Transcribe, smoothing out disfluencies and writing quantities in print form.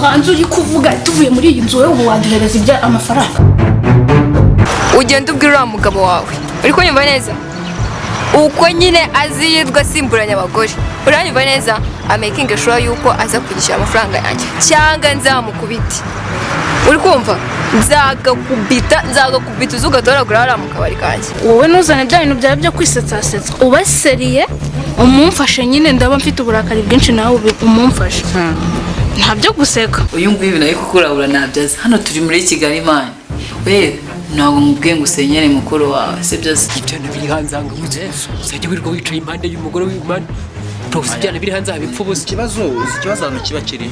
Hanze uri kuvuga tuvuye muri iyi nzu, wowe ubu waduhereza ibya amafaranga? Ugenda ubwira uriya mugabo wawe, uri kunyumva neza? Uko nyine azi yirwa asimburanya abagore, uranyumva neza? Amakinge sure yuko aza kunyishyura amafaranga yanjye cyangwa nzamukubite. Uri kumva? Nzagakubita, nzagakubita uzi ugatoragura hariya mu kabari kanjye. Wowe ntuzane bya bintu byawe byo kwisetsasetsa. Ubaseriye umumfashe nyine, ndaba mfite uburakari bwinshi, nawe umumfashe, nta byo guseka. Uyu nguyu ibintu ari kukurabura ntabyo azi. Hano turi muri Kigali, man. We ntabwo mubwiye ngo usenyere mukuru wawe, sibyo se? Ibyana biri hanze aha ngaha, uzajya wirirwa wicaye impande y'umugore w'imana? Uzi ibyana biri hanze aha bipfa ubusa. Ikibazo, uzi ikibazo ahantu kiba kiri?